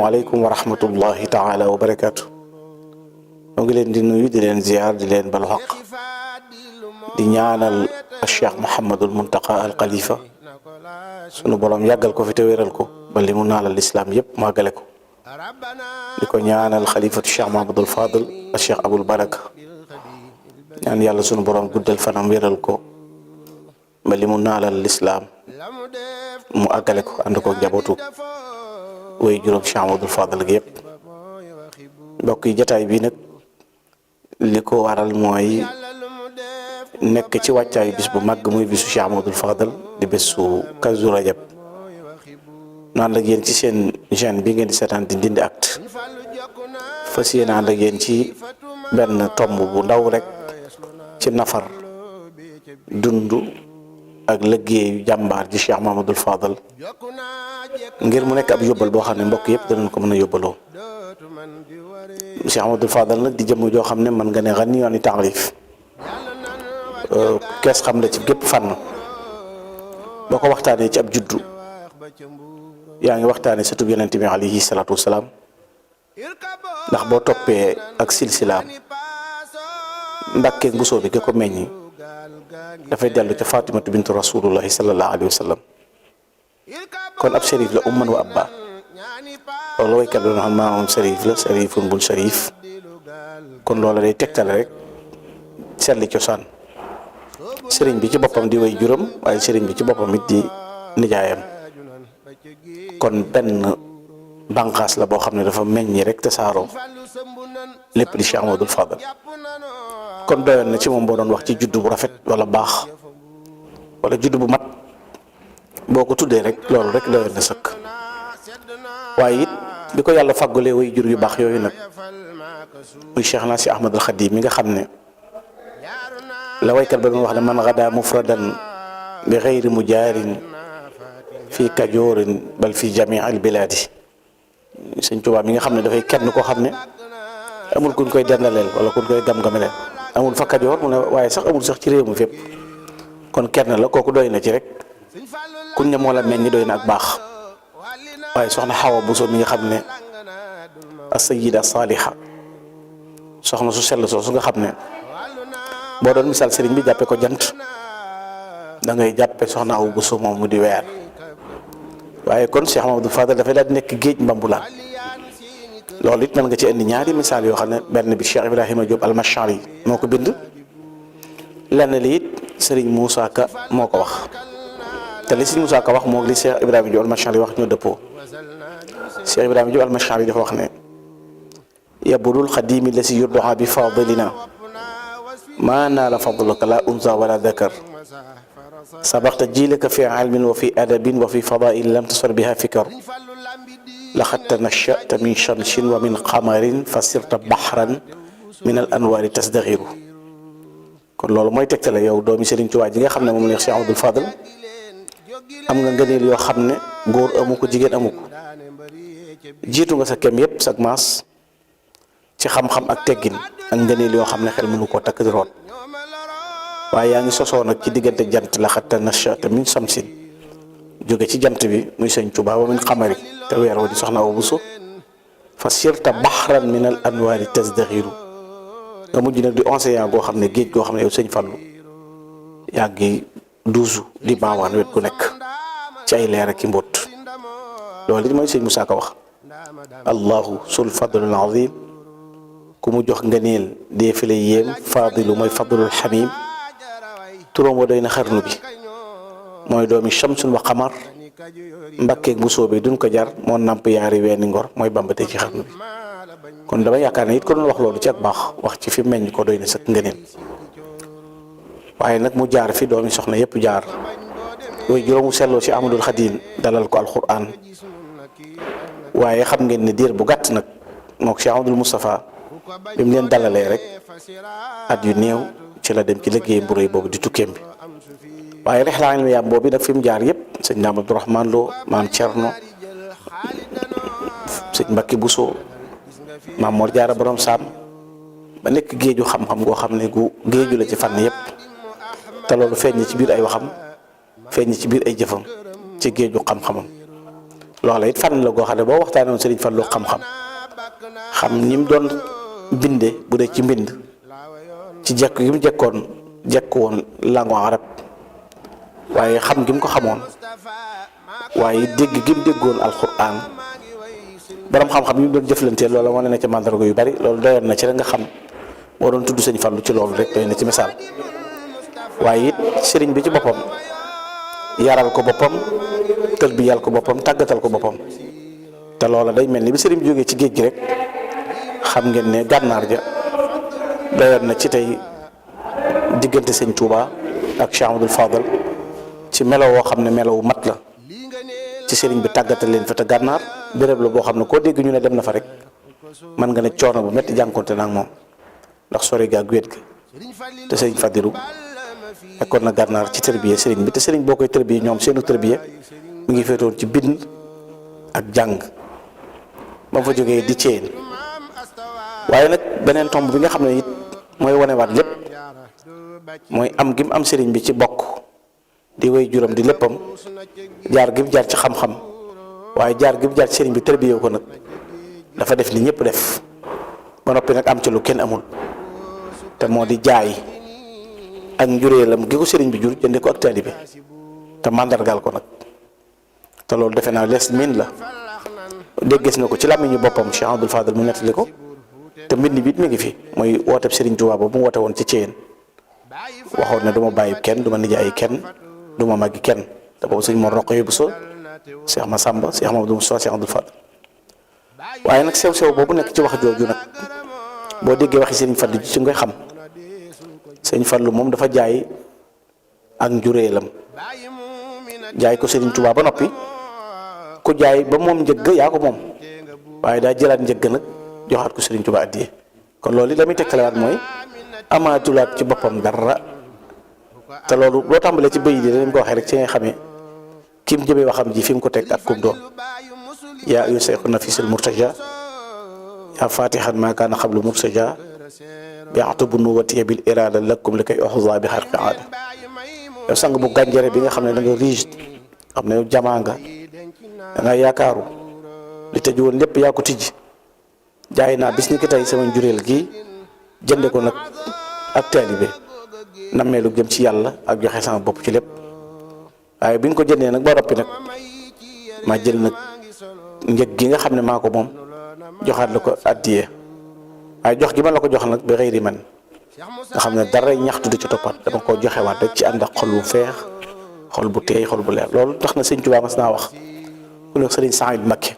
waaleykum wa rahmatullahi taala wa barakaatu. ñoo ngi leen di nuyu di leen ziar di leen balu xaq di ñaanal Cheikh Mouhamadul Muntaqa al Khalifa sunu borom yàggal ko fi te wéral ko ba li mu naalal lislaam yëpp màggale ko. di ko ñaanal xalifatu Cheikh Mouhamadul Fadil ak Cheikh Abul Baraka ñaan yàlla sunu borom guddal fanam wéral ko ba li mu naalal lislaam mu àggale ko ànd ko njabootu way juróom Cheikh Mouhamadul Fadil gi yëpp. mbokk yi jataay bi nag li ko waral mooy nekk ci wàccaayu bis bu màgg muy bisu Cheikh Mouhamadul Fadil di bisu Kazu Rajab naan la yéen ci seen chaîne bi ngeen di seetaan di Ndindy Actu fas yéene ànd ak yéen ci benn tomb bu ndaw rek ci nafar dund ak liggéeyu jàmbaar ji Cheikh Mouhamadul Fadil ngir mu nekk ab yóbbal boo xam ne mbokk yëpp danañ ko mën a yóbbaloo. Cheikh Mouhamadul Fadil nag di jëmm joo xam ne mën nga ne ganiyyun ani ta'rif kees xam la ci gépp fànn boo ko waxtaanee ci ab juddu yaa ngi waxtaanee sëtub yonent bi alayhi salaatu wasalaam ndax boo toppee ak silsilaam mbàkkeeg mbusoo bi ke ko meññi dafay dellu ca Fatimatu bintu rasulullahi sallallahu alayhi wa sallam kon ab sharif la umman wa abba loolu waykat bi doon xam maamam sharif la sharifun bun sharif kon loola day tegtale rek seetli cosaan sëriñ bi ci boppam di way juróom waaye sëriñ bi ci boppam it di nijaayam kon benn bànqaas la boo xam ne dafa meññi rek te saaroo lépp di Cheikh Mouhamadul Fadil kon doyoon na ci moom boo doon wax ci juddu bu rafet wala baax wala juddu bu mat boo ko tuddee rek loolu rek doyoon na sëkk waaye it bi ko yàlla fàggulee way jur yu baax yooyu nag muy Cheikh na si Ahmadul Xadim mi nga xam ne la waykat ba doon wax ne man gada mufradan bi xayri mujaarin fii kajoorin bal fi jamii al bilaadi sëñ Tuubaa mi nga xam ne dafay kenn koo xam ne amul kuñ koy dendaleel wala kuñ koy gam-gameleel amul fa Kajoor mu ne waaye sax amul sax ci réew mi fépp kon kenn la kooku doy na ci rek kuñ ne moo la meññ doy na ak baax waaye soxna Xawa Buso mi nga xam ne as-sayyida saaliha soxna su sell soosu nga xam ne boo doon misaal sëriñ bi jàppe ko jant da ngay jàppe soxna Awa Buso moom mu di weer waaye kon Cheikh Mouhamadul Fadil dafay daal di nekk géej mbambulaan loolu it mën nga ci indi ñaari misaal yoo xam ne benn bi Cheikh Ibrahima Diop al-Mashari moo ko bind lenn li it Serigne Moussa Ka moo ko wax te li Serigne Moussa Ka wax moo li Cheikh Ibrahima Diop al-Mashari wax ñoo dëppoo Cheikh Ibrahima Diop al-Mashari dafa wax ne yabulul xadimi la si yurdoxa bi fadilina maa naala fadluka la unsa wala dakar sabaxta jiilaka fi ilmin wa fi adabin wa fi fadail lam tasar biha fikar laqad tanashata min shamsin wa min qamarin fa sirta baxran min al anwaari tasdaxiru kon loolu mooy tegtale yow doomi Serigne Touba ji nga xam ne moom la Cheikh Mouhamadul Fadil am nga ngëneel yoo xam ne góor amu ko jigéen amu ko jiitu nga sa kem yëpp sa maas ci xam-xam ak teggin ak ngëneel yoo xam ne xel mënu koo takk di root waaye yaa ngi sosoo nag ci diggante jant laqad tanashata min shamsin jóge ci jant bi muy sëñ Tuubaa wa min xamari te weer wa di soxna Awa Buso fa sirta baxran min al anwaari tasdaxiru nga mujj nag di océan goo xam ne géej goo xam ne yow sëñ Fallu yaa ngi duusu di baawaan wet gu nekk ci ay leer ak i mbóot loolu it mooy sëñ Musaa Ka wax allahu sul fadlul azim ku mu jox ngëneel dee fi la yéem fadilu mooy fadlul xamim turóom wa doy na xarnu bi mooy doomi shamsun wa xamar mbakkeeg bu soobee duñ ko jar moo namp yaari weeni ngor mooy bambate ci xarnu bi kon dama yaakaar ne it ko doon wax loolu ci ak baax wax ci fi meññ ko doy na sëkk ngëneel waaye nag mu jaar fi doomi soxna yëpp jaar yooyu juróomu selloo ci Ahmadul Xadim dalal ko alquran waaye xam ngeen ne diir bu gàtt nag mook Cheikh Ahmadul Moustapha bi mu leen dalalee rek at yu néew ci la dem ci liggéey bu rëy boobu di tukkeem bi waaye rexlaa ilmi yaam boobu nag fi mu jaar yëpp sëñ Daam Abdourahman Lo maam Cerno sëñ Mbakki Buso maam Mor Jaara borom Saam ba nekk géeju xam-xam goo xam ne gu géeju la ci fànn yëpp te loolu feeñ ci biir ay waxam feeñ ci biir ay jëfam ci géeju xam-xamam loola it fànn la goo xam ne boo waxtaanee woon Sëriñ Fallu xam-xam xam ni mu doon binde bu dee ci mbind ci jekk gi mu jekk woon langue arab waaye xam gi mu ko xamoon waaye dégg gi mu déggoon alxuraan borom xam-xam yi mu doon jëflanteel loola wane na ci mandarga yu bari loolu doyoon na ci rek nga xam boo doon tudd Sëñ Fallu ci loolu rek doy na ci misaal waaye it sëriñ bi ci boppam yaral ko boppam tërbiyal ko boppam tàggatal ko boppam te loola day mel ni bi sëriñ bi jógee ci géej gi rek xam ngeen ne gànnaar ja doyoon na ci tey diggante Sëñ Tuuba ak Cheikh Amadou Fadal ci melo woo xam ne melo wu mat la ci sëriñ bi tàggatal leen fa te gànnaar béréb la boo xam ne koo dégg ñu ne dem na fa rek mën nga ne coono bu metti jànkonte na ak moom ndax sori ga ak wéet ga te sëriñ Fadilu nekkoon na gànnaar ci tërbiye sëriñ bi te sëriñ boo koy tërbiye ñoom seenu tërbiye mu ngi féetoon ci bind ak jàng ba mu fa jógee di ceen waaye nag beneen tomb bi nga xam ne it mooy wanewaat lépp mooy am gi mu am sëriñ bi ci bokk di way juram di léppam jaar gi mu jaar ci xam-xam waaye jaar gi mu jaar ci sëriñ bi tërbiye ko nag dafa def li ñëpp def ba noppi nag am ci lu kenn amul te moo di jaay ak njureelam gi ko sëriñ bi jur jënde ko ak taalibe te màndargal ko nag te loolu defe naa lees miin la déggees na ko ci làmmiñu boppam Cheikh Abdoul Fadal mu nettali ko te mbind bi it mi ngi fi mooy wooteb sëriñ Tuubaa ba mu woote woon ci Ceyeen waxoon ne du ma bàyyi kenn du ma nijaayi kenn du ma màggi kenn te boobu sëñ Mor Roqaya Buso Cheikh Massamba Cheikh Mamadou Moussa Cheikh Abdoul Fadal waaye nag sew-sew boobu nekk ci wax jooju nag boo déggee waxi sëriñ Fallu ci ngay xam sëriñ Fallu moom dafa jaay ak njureelam jaay ko sëriñ Tuubaa ba noppi ku jaay ba moom njëgg yaa ko moom waaye daa jëlaat njëgg nag joxaat ko sëriñ Tuubaa addiye kon loolu li la muy tekkalewaat mooy amaatulaat ci boppam dara te loolu boo tàmbalee ci bëy di dañ ko waxee rek ci nga xamee ki mu jëmee waxam ji fi mu ko teg ak kum doon yaa ayu sayxu nafisul murtaja yaa fatihan maa kaana xablu murtaja bi'atu bu nuwatiya bil irada lakum li koy oxusa bi xarqi aada yow sang bu gànjare bi nga xam ne da nga riche xam ne yow jamaa nga da nga yaakaaru li tëj woon lépp yaa ko tijji jaay naa bis ni ki tey sama njureel gi jënde ko nag ak taalibe nammeelu jëm ci yàlla ak joxe sama bopp ci lépp waaye bi nga ko jëndee nag ba roppi nag ma jël nag njëg gi nga xam ne maa ko moom joxaat la ko addiyee waaye jox gi ma la ko jox nag bi xëyri man nga xam ne dara ñaxtu du ci toppat dama ko joxewaat rek ci ànd ak xol bu feex xol bu teey xol bu leer loolu tax na sëñ Tuubaa mas naa wax ku ne sëriñ Saïd Mbakke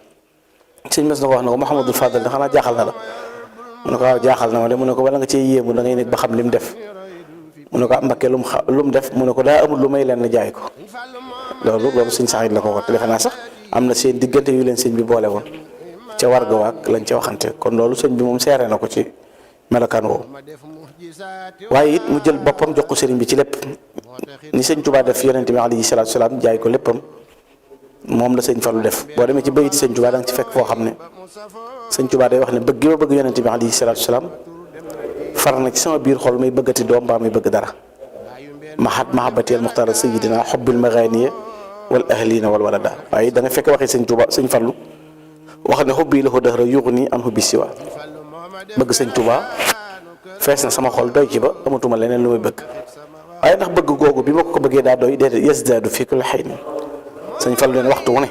sëñ mas na ko wax ne ko Mouhamadul Fadal da xanaa jaaxal na la mu ne ko waaw jaaxal na ma de mu ne ko wala nga cee yéemu da ngay nekk ba xam li mu def mu ne ko Mbakke lu mu def mu ne ko daa amul lu may leen jaay ko loolu sëñ Saïd la ko wax te defe naa sax am na seen diggante yu leen sëñ bi boole woon ca warga waag lañ ca waxante kon loolu sëñ bi moom seere na ko ci melokaan woowu waaye it mu jël boppam jox ko sëriñ bi ci lépp ni sëñ Tuubaa def yonente bi alayhi salaatu salaam jaay ko léppam moom la sëñ Fallu def boo demee ci bayiti sëñ Tuubaa da nga ci fekk foo xam ne sëñ Tuubaa day wax ne bëgg gi ma bëgg yonente bi alayhi salaatu salaam far na ci sama biir xol may bëggati doom mbaa may bëgg dara mahabbati al muxtaara sayyidina xubbil maganiya wal ahlina wal walada waaye da nga fekk waxee sëñ Tuubaa sëñ Fallu wax ne xubbi la ko dëxra yuuxu nii an xubbi siwa bëgg sëñ Tuubaa fees na sama xol doy ci ba amatuma leneen lu may bëgg waaye ndax bëgg googu bi ma ko bëggee daa doy déedéet yasdaadu fi kulli xiin sëñ Fallu leen waxtu wu ne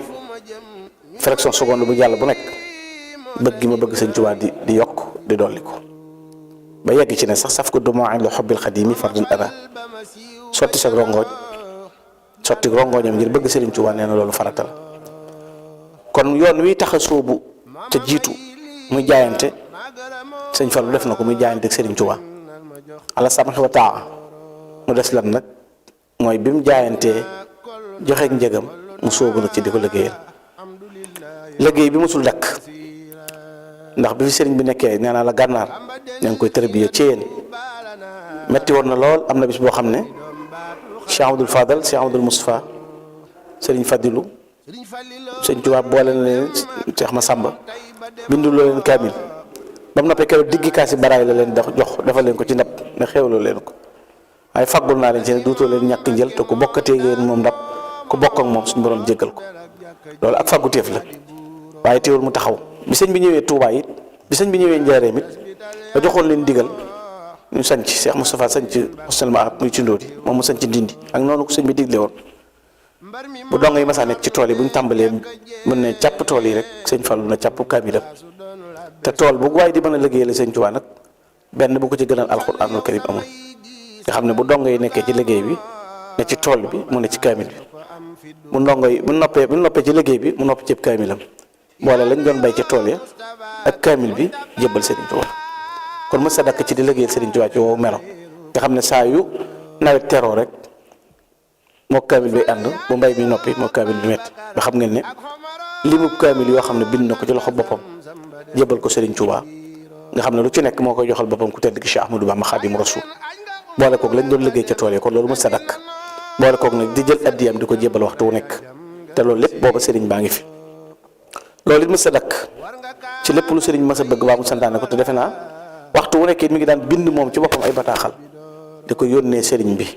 fraction seconde bu jàll bu nekk bëgg gi ma bëgg sëñ Tuubaa di yokk di dolli ko ba yegg ci ne sax saf ko dumaa la xubbil xadimi fardun ara sotti sa rongooj sotti rongoojam ngir bëgg sëriñ Tuubaa nee na loolu farata la kon yoon wi tax a sóobu te jiitu muy jaayante sëñ Fallu def na ko muy jaayante ak sëriñ Tuubaa ala samhi wa taa mu des lan nag mooy bi mu jaayantee joxeek njëgam mu sóobu nag ci di ko liggéeyal liggéey bi musul dakk ndax bi fi sëriñ bi nekkee nee naa la gànnaar ña ngi koy tërbiya ci yéen metti woon na lool am na bis boo xam ne Cheikh Abdoul Fadal Cheikh Abdoul Moustapha sëriñ Fadilu sëñ Tuubaa boole na leen Cheikh Massamba bindu loo leen kaamil ba mu noppee keroog diggi kaasi baraay la leen jox defal leen ko ci ndab ne xéewloo leen ko waaye faggul naa leen ci ne duutoo leen ñàkk njël te ku bokkatee ngeen moom ndab ku bokk ak moom suñu borom jéggal ko loolu ak fàgguteef la waaye teewul mu taxaw bi sëñ bi ñëwee Touba it bi sëñ bi ñëwee Njaaréem it ba joxoon leen digal ñu sanc Cheikh Moustapha sanc Husnul Maab muy ci Ndóodi moom mu sanc Ndindi ak noonu ko sëñ bi digle woon bu dongo yi masaa nekk ci tool yi bu ñu tàmbalee mën ne càpp tool yi rek sëñ Fallu na càpp kaamilam te tool bu waaye di mën a liggéeyal sëñ Tuubaa nag benn bu ko ci gënal alxuraanul karim amul nga xam ne bu dongo yi nekkee ci liggéey bi ne ci tool bi mu ne ci kaamil bi bu ndongo yi bu noppee ci liggéey bi mu nopp ci kaamilam boole lañ doon bay ci tool ya ak kaamil bi jébbal Sëriñ Tuubaa kon mës a dakk ci di liggéeyal Sëriñ Tuubaa ci woowu melo nga xam ne saa yu nawet teroo rek moo kaamil bi ànd bu mbay mi noppi moo kaamil bi métti nga xam ngeen ne limu kaamil yoo xam ne bind na ko ci loxo boppam jébbal ko Sëriñ Tuubaa nga xam ne lu ci nekk moo koy joxal boppam ku tedd ki Cheikh Ahmadou Bamba Xaadimu Rasuul boole koog lañ doon liggéey ca tool yi kon loolu mës a dakk boole koog nag di jël addiyam di ko jébbal waxtu wu nekk te loolu lépp booba sëriñ baa ngi fi loolu it mës a dakk ci lépp lu sëriñ mës a bëgg waa mu santaane ko te defe naa waxtu wu nekk it mi ngi daan bind moom ci boppam ay bataaxal di ko yónnee sëriñ bi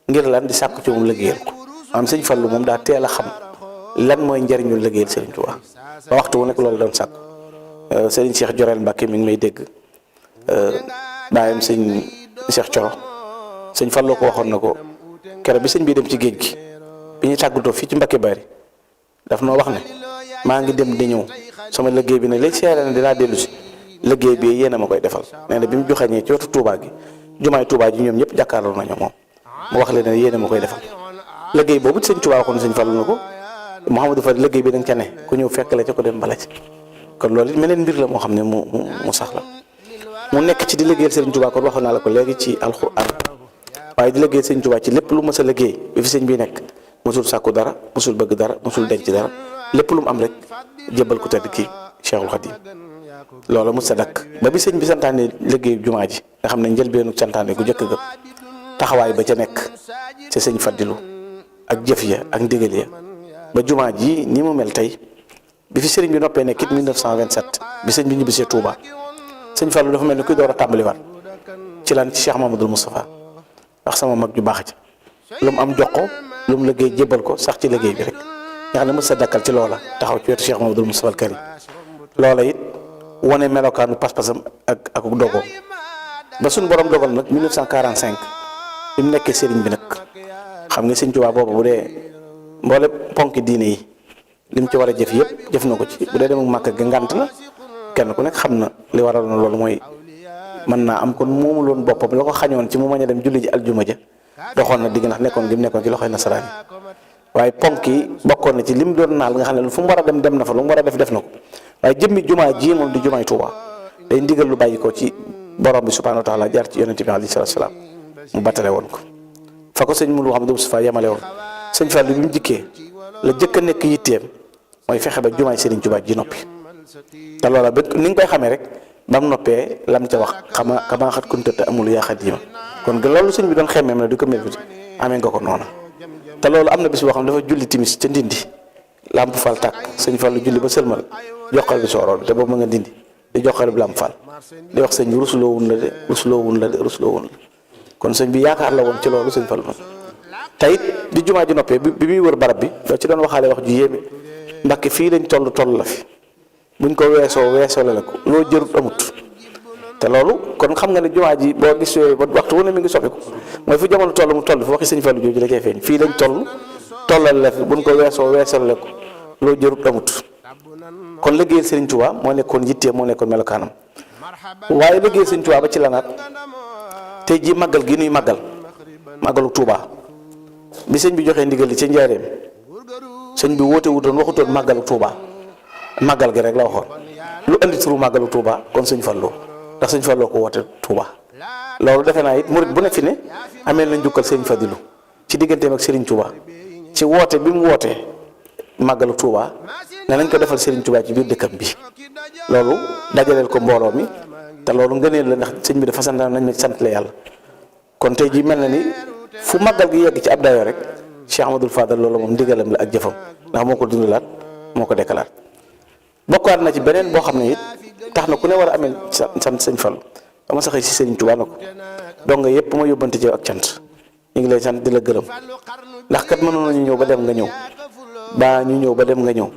ngir lan di sàkku ci moom liggéeyal ko am sëñ Fallu moom daa teel a xam lan mooy njariñu liggéeyal sëriñ Tuubaa ba waxtu wu nekk loolu doon sàkku sëriñ Cheikh Joreel Mbàkke mi ngi may dégg baayam sëñ Cheikh Coro sëñ Fallu ko waxoon na ko keroog bi sëñ bi dem ci géej gi bi ñu tàggatoo fii ci Mbàkke Bari daf noo wax ne maa ngi dem di ñëw sama liggéey bi ne léegi seere na dinaa dellu si liggéey bi yéen a ma koy defal nee na bi mu joxeñee ci wetu Touba gi jumaay Touba ji ñoom ñëpp jàkkaarloo nañu moom mu wax leen ne yéen a ma koy defal liggéey boobu sëñ Touba waxoon sëñ Fallu na ko Mouhamadou Fadi liggéey bi da nga ca ne ku ñëw fekk la ca ko dem bala ci kon loolu it meneen mbir la moo xam ne mu sax la mu nekk ci di liggéeyal sëriñ Touba kon waxoon naa la ko léegi ci alxuraan waaye di liggéeyal sëriñ Touba ci lépp lu mës a liggéey bi fi sëñ bi nekk mosul sàkku dara mosul bëgg dara mosul denc dara lépp lu mu am rek jébbal ko tedd kii Cheikhul Khadim loolu mës a dakk ba bi sëñ bi santaane liggéeyu jumaa ji nga xam ne njëlbeenu santaane gu njëkk ga taxawaay ba ca nekk ci sëñ Fadilu ak jëf ya ak ndigal ya ba jumaa ji ni mu mel tey bi fi sëriñ bi noppee nekk it 1927 bi sëñ bi ñibbisee Touba sëñ Fallu dafa mel ni kuy door a tàmbaliwaat ci lan ci Cheikh Mamadou Moustapha ndax sama mag ju baax ci lu mu am jox ko lu mu liggéey jébbal ko sax ci liggéey bi rek nga xam ne mës a dakkal ci loola taxaw ci wetu Cheikh Mamadou Moustapha al Karim loola it wane melokaanu pas-pasam ak dogoom ba suñ borom dogal nag 1945 bi mu nekkee sëriñ bi nag xam nga sëñ Tuubaa boobu bu dee mboole ponki diine yi li mu ci war a jëf yëpp jëf na ko ci bu dee dem ak Màkka ga ngant la kenn ku nekk xam na li waral na loolu mooy mën naa am kon moomu loon boppam la ko xañoon ci mu mañ a dem julli ji aljuma ja doxoon na digg ndax nekkoon gi mu nekkoon ci loxoy nasaraan yi waaye ponk yi bokkoon na ci lim doon naal nga xam ne fu mu war a dem na fa lu mu war a def na ko waaye jëmmi jumaa ji moom di jumaay Tuubaa day ndigal lu bàyyi ko ci borom bi subhaanahu wa taala jaar ci yonente bi alayhi salaatu salaam mu battale woon ko fa ko sëñ Mouhamadou Moustapha yemale woon sëñ Fallu bi mu jikkee la jëkk a nekk yitteem mooy fexe ba jumaay Sëriñ Tuubaa ji noppi te loola ba ni nga koy xamee rek ba mu noppee lam ca wax xamaa xat kuntata amul yaa xadiima kon loolu sëñ bi doon xemmeem na di ko mébét amee nga ko noona te loolu am na bis boo xam ne dafa julli timis ca Ndindi Lamp Fall tàkk sëñ Fallu julli ba sëlmal joxal bi sooroon te boobu ma nga Ndindi di joxal bi Lamp Fall di wax sëñ bi rusuloo wun la de kon sëñ bi yaakaar la woon ci loolu sëñ Fallu te it di jumaa ji noppee bi muy wër barab bi doo ci doon waxaale wax ju yéeme Mbàkke fii lañ toll la fi buñ ko weesoo la ko loo jërut amut te loolu kon xam nga ne jumaa ji boo gis yooyu ba waxtu wu ne mi ngi soppiku mooy fu jamono toll mu toll fi waxi sëñ Fallu jooju la cay feeñ fii lañ tollal la fi buñ ko weesoo la ko loo jërut amut kon liggéeyal Sëriñ Tuubaa moo nekkoon yittee moo nekkoon melokaanam waaye liggéeyal Sëriñ Tuubaa ba ci lanaat tey ji màggal gi nuy màggalu Tuubaa bi sëñ bi joxee ndigal li ca njaareem sëñ bi woote wutoon waxutoon màggalu Tuubaa màggal gi rek la waxoon lu andi turu màggalu Tuubaa kon sëñ Fallu ndax sëñ Fallu ko woote Tuubaa loolu defe naa it murit bu ne fi ne amee na njukkal sëñ Fadilu ci digganteem ak Sëriñ Tuubaa ci woote bi mu wootee màggalu Tuubaa ne nañ ko defal Sëriñ Tuubaa ci biir dëkkam bi loolu dajaleel ko mbooloo mi te loolu ngëneel la ndax sëñ bi dafa sant nañ ma sant la yàlla kon tey ji mel na ni fu màggal gi yegg ci ab dayoo rek Cheikh Ahmadul Fadal loolu moom ndigalam la ak jëfam ndax moo ko dundalaat moo ko dekkalaat bokkaat na ci beneen boo xam ne it tax na ku ne war a amee sant sëñ Fallu dama saxee si Sëriñ Tuubaa na ko donc nga yëpp ma yóbbante ci ak cant ñu ngi lay sant di la gërëm ndax kat mënoon nañu ñëw ba dem nga ñëw baa ñu ñëw ba dem nga ñëw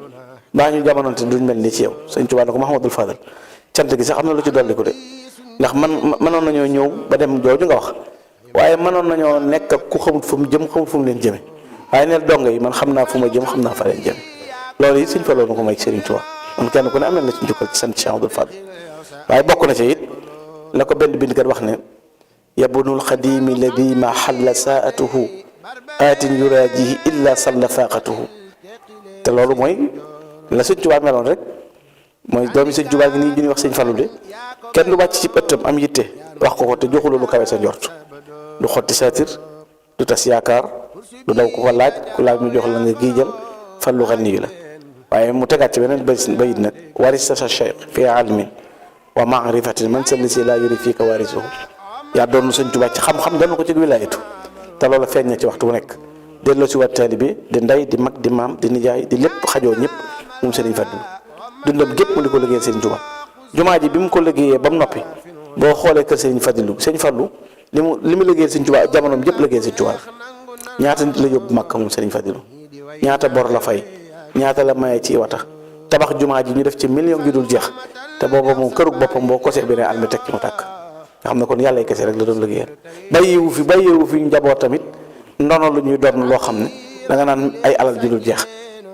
baa ñu jamononte duñ mel ni ci yow sëñ Tuubaa ne ko Mahamadul Fadal cant gi sax am na lu ci dolli ko de ndax mënoon nañoo ñëw ba dem jooju nga wax waaye mënoon nañoo nekk ak ku xamut fu mu jëm xamut fu mu leen jëme waaye neel dongo yi man xam naa fu ma jëm xam naa fa leen jëm loolu it sëñ Fallu na ko may Sëriñ Tuubaa man kenn ku ne am na ci njukkal ci sant Cheikh Abdoul Fadal waaye bokk na ci it la ko benn bindkat wax ne yabnul xadimi alladi ma xalla saatuhu aatin yuraajihi illa salla faaqatuhu te loolu mooy la sëñ Tuubaa meloon rek mooy doomi sëñ Tuubaa gi nii ñu ñuy wax sëñ Fallu de kenn du wàcc ci ëttam am yitte wax ko te joxuloo lu kawe sa njort du xotti saatir du tas yaakaar du daw ku ko laaj ku laaj mu jox la nga giijal Fallu xani la waaye mu tegaat ci beneen bayit nag warista sa cheikh fi almin wa maarifatin man sa lisi laa yuri fii ka warisuhu yaa doon sëñ Tuubaa ci xam-xam dana ko ci wilaayatu te loolu feeñ na ci waxtu bu nekk delloo si waat taalibe di ndey di mag di maam di nijaay di lépp xajoo ñëpp moom Sëriñ Fallu dundam gépp mu di ko liggéeyal Sëriñ Tuubaa jumaa ji bi mu ko liggéeyee ba mu noppi boo xoolee kër Sëriñ Fallu Sëriñ Fallu li mu liggéeyal Sëriñ Tuubaa jamonoom jëpp liggéeyal Sëriñ Tuubaa ñaata nit la yóbbu Makka moom Sëriñ Fallu ñaata bor la fay ñaata la maye ci wata tabax jumaa ji ñu def ci million gi dul jeex te booba moom kërug boppam boo kosee beneen almi teg ci mu tàkk nga xam ne kon yàlla kese rek la doon liggéeyal bàyyiwu fi njaboot tamit ndono lu ñuy doon loo xam ne da nga naan ay alal ju dul jeex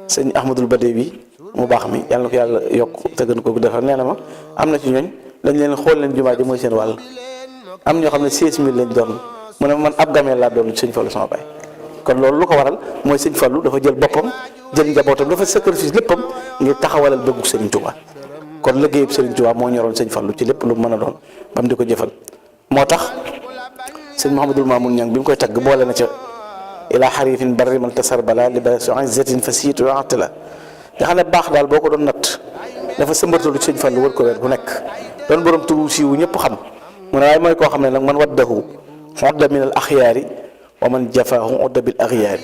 sëñ Ahmadul Badawi mu baax mi yàlla na ko yàlla yokk te gën ko defal nee na ma am na ci ñooñ dañ leen xool leen jumaa ji mooy seen wàll am ñoo xam ne 16000 lañ doon mu ne man ab gameel laa doon sëñ Fallu sama baay kon loolu lu ko waral mooy sëñ Fallu dafa jël boppam jël njabootam dafa sacrifice léppam ngir taxawalal bëggu Sëriñ Tuubaa kon liggéeyub Sëriñ Tuubaa moo ñoroon sëñ Fallu ci lépp lu mën a doon ba mu di ko jëfal moo tax sëñ Mouhamadul Mamoun Ñang bi mu koy tagg boole na ca ila xarifin barri man tasar bala li ba su izzatin fa siitu atla nga xam ne baax daal boo ko doon natt dafa sëmbartalu sëñ Fallu wër ko weer bu nekk doon borom turu siiwu ñëpp xam mu ne waaye mooy koo xam ne nag man waddahu udda min al axyaari wa man jafaahu udda bil axyaari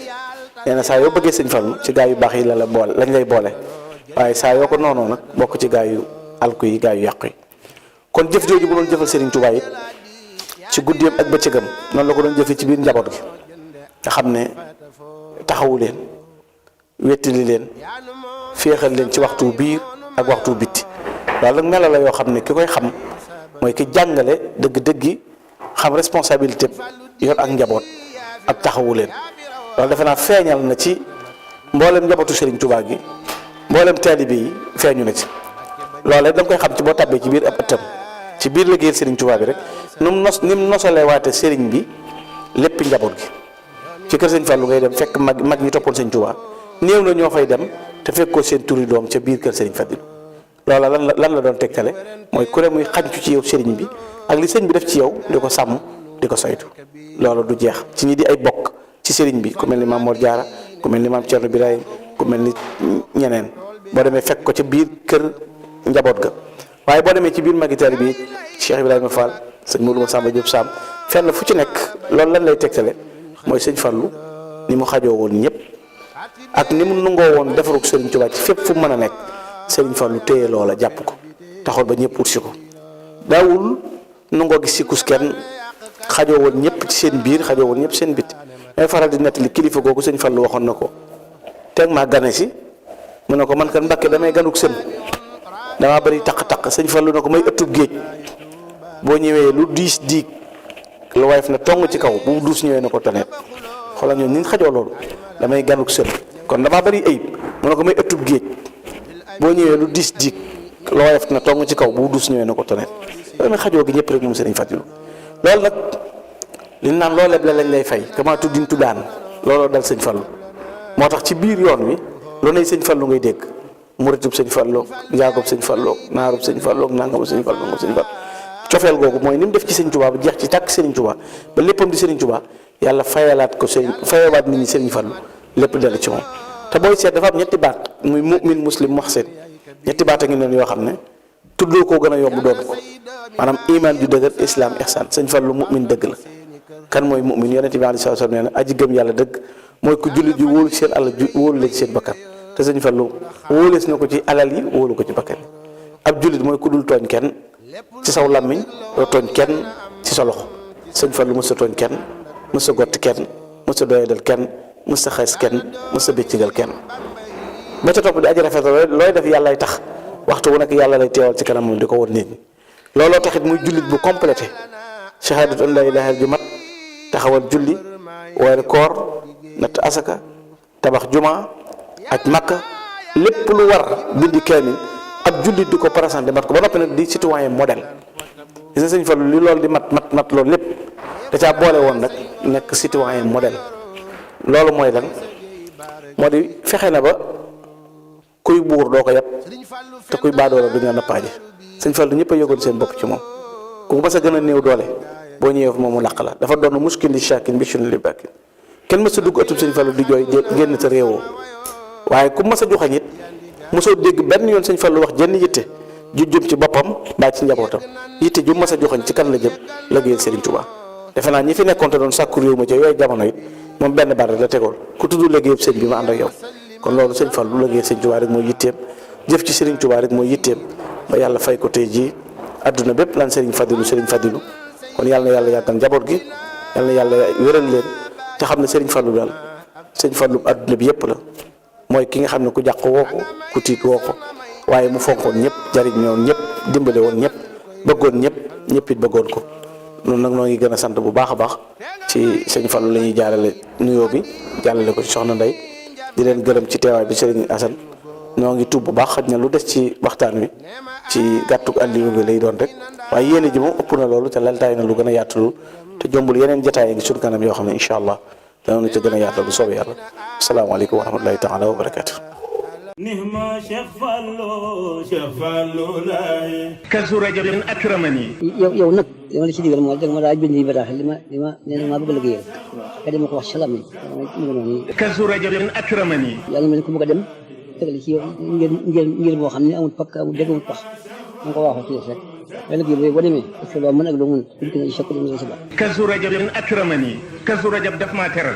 nee na saa yoo bëggee sëñ Fallu ci gaa yu baax yi la boole lañ lay boole waaye saa yoo ko noonoo nag bokk ci gaa yu alku yi gaa yu yàqu yi kon jëf jooju bu doon jëfal Sëriñ Tuubaa it ci guddeem ak bëccëgam noonu la ko doon jëfee ci biir njaboot gi nga xam ne taxawu leen wettali leen féexal leen ci waxtu biir ak waxtu bitti loolu nag melo la yoo xam ne ki koy xam mooy ki jàngale dëgg-dëggi xam responsabilité yor ak njaboot ak taxawu leen loolu defe naa feeñal na ci mboolem njabootu Sëriñ Tuubaa gi mboolem taalibe yi feeñu na ci loolee da nga koy xam ci boo tàbbee ci biir ab ëttam ci biir liggéeyal Sëriñ Tuubaa bi rek ni mu nosalee waate sëriñ bi lépp njaboot gi ci kër Sëñ Fallu ngay dem fekk mag ñi toppoon Sëñ Tuubaa néew na ñoo fay dem te fekkoo seen turi doom ca biir kër Sëriñ Fallu loola lan la doon tegtale mooy ku ne muy xañcu ci yow sëriñ bi ak li sëñ bi def ci yow di ko sàmm di ko saytu loolu du jeex ci ñi di ay bokk ci sëriñ bi ku mel ni Maam Mor Jaara ku mel ni Maam Cerno Birahim ku mel ni ñeneen boo demee fekk ko ca biir kër njaboot ga waaye boo demee ci biir magitaire bi Cheikh Ibrahima Fall sëñ Modou Massamba Diop Sam fenn fu ci nekk loolu lan lay tegtale mooy sëñ Fallu ni mu xajoo woon ñëpp ak ni mu nangoo woon defarug Sëriñ Tuubaa ci fépp fu mu mën a nekk Sëriñ Fallu téye loola jàpp ko taxoon ba ñëpp wut si ko daawul nangoo gis si kus kenn xajoo woon ñëpp ci seen biir xajoo woon ñëpp seen biti may faral di nettali kilifa googu sëñ Fallu waxoon na ko teg maa gane si mu ne ko man kan Mbàkke damay ganuk sën damaa bari taq-taq sëñ Fallu na ko may ëttub géej boo ñëwee lu diis diig lu wayef na tong ci kaw bu duus ñëwee na ko toneet xoolal ñoom ñu xajoo loolu damay ganuk sën kon damaa bari ayib mu ne ko may ëttub géej boo ñëwee lu diis diig lu wayef na tong ci kaw bu duus ñëwee na ko toneet loolu nag xajoo gi ñëpp rek moom Sëriñ Fallu loolu nag li ñu naan loo leble lañ lay fay kama tuddin tuddaan looloo dal sëñ Fallu moo tax ci biir yoon wi lu ne sëñ Fallu ngay dégg muritub sëñ Fallu njaagob sëñ Fallu naarub sëñ Fallu nangamu sëñ Fallu nga sëñ Fallu cofeel googu mooy ni mu def ci sëñ Tuubaa ba jeex ci tàkk Sëriñ Tuubaa ba léppam di Sëriñ Tuubaa yàlla fayalaat ko fayawaat nit ñi Sëriñ Fallu lépp dellu ci moom te booy seet dafa am ñetti baat muy mu'min muslim muhsin ñetti baat a ngi noonu yoo xam ne tuddoo koo gën a yomb doon ko maanaam iman ju dëgër islam ihsan sëñ Fallu mu'min dëgg la kan mooy mu'min yonent bi alayhi salaam nee na aji gëm yàlla dëgg mooy ku jullit ji wóolu ci seen alal wóolu la ci seen bakkan te sëñ Fallu wóolees na ko ci alal yi wóolu ko ci bakkan yi ab jullit mooy ku dul tooñ kenn ci saw làmmiñ doo tooñ kenn ci sa loxo sëñ Fallu mës a tooñ kenn mës a gott kenn mës a doyadal kenn mës a xees kenn mës a béccigal kenn ba ca topp di aji rafet looy def yàllay tax waxtu wu nekk yàlla lay teewal ci kanam moom di ko won nit ñi looloo taxit muy jullit bu complété shahadatu an la ilaha illa mat taxawal julli weeru koor natt asaka tabax juma ak makka lépp lu war bindi kaamil ab jullit di ko présenté mat ko ba noppi nag di citoyen modèle gis nga sëñ Fallu li loolu di mat loolu lépp da caa boole woon nag nekk citoyen modèle loolu mooy lan moo di fexe na ba kuy buur doo ko yab te kuy baadoola duñ la nappaaje sëñ Fallu ñëpp a yëgoon seen bopp ci moom ku mas a gën a néew doole boo ñëwee fa moom mu làq la dafa doon muskil li shakin bi shun li bakkin kenn mas a dugg ëttub sëñ Fallu di jooy génn te réewoo waaye ku mas a joxañ it mosoo dégg benn yoon sëñ Fallu wax jenn yitte ju jëm ci boppam mbaa ci njabootam yitte ju mas a joxañ ci kan la jëm liggéeyal Sëriñ Tuubaa defe naa ñi fi nekkoon te doon sàkku réew ma ca yooyu jamono it moom benn bar rek la tegool ku tudd liggéeyam sëñ bi ma ànd ak yow kon loolu sëñ Fallu liggéeyal Sëriñ Tuubaa rek mooy yitteem jëf ci Sëriñ Tuubaa rek mooy yitteem ba yàlla fay ko tey jii adduna bépp lan Sëriñ Fadilu kon yàlla na yàlla yàggal njaboot gi yàlla na yàlla wéral leen te xam ne Sëriñ Fallu daal Sëriñ Fallu adduna bi yëpp la mooy ki nga xam ne ku jàq woo ko ku tiit woo ko waaye mu fonkoon ñëpp jariñ ñoon ñëpp dimbale woon ñëpp bëggoon ñëpp it bëggoon ko noonu nag noo ngi gën a sant bu baax a baax ci Sëriñ Fallu la ñuy jaarale nuyoo bi jàllale ko ci soxna Ndey di leen gërëm ci teewaay bi Sëriñ Asan ñoo ngi tuub bu baax xaj na lu des ci waxtaan wi ci gàttuk àlliwu bi lay doon rek waaye yéene ji moom ëpp na loolu te laltaay na lu gën a yaatu te jombul yeneen jotaay yi ngi suñu kanam yoo xam ne incha allah danañu ca gën a yaatal bu soobee yàlla asalaamaaleykum wa rahmatulahi taala wa barakaatu. nihma Cheikh Fallou laay kazu rajabin akramani yow nag li ma la ci digal mooy danga ma daa bind yi bataax li ma nee na maa bëgg a liggéeyal nga dem ma ko wax salaam yi kazu rajabin akramani yaa ngi mel ni ku bëgg a dem tegal ci yow ngeen boo xam ne amul pakk amul dégg amul pax ma ko waxoo ci rek nga liggéey boo demee parce que loo mën ak loo mën dugg na chèque dem sa ba kazu rajabin akramani kazu rajab daf maa teral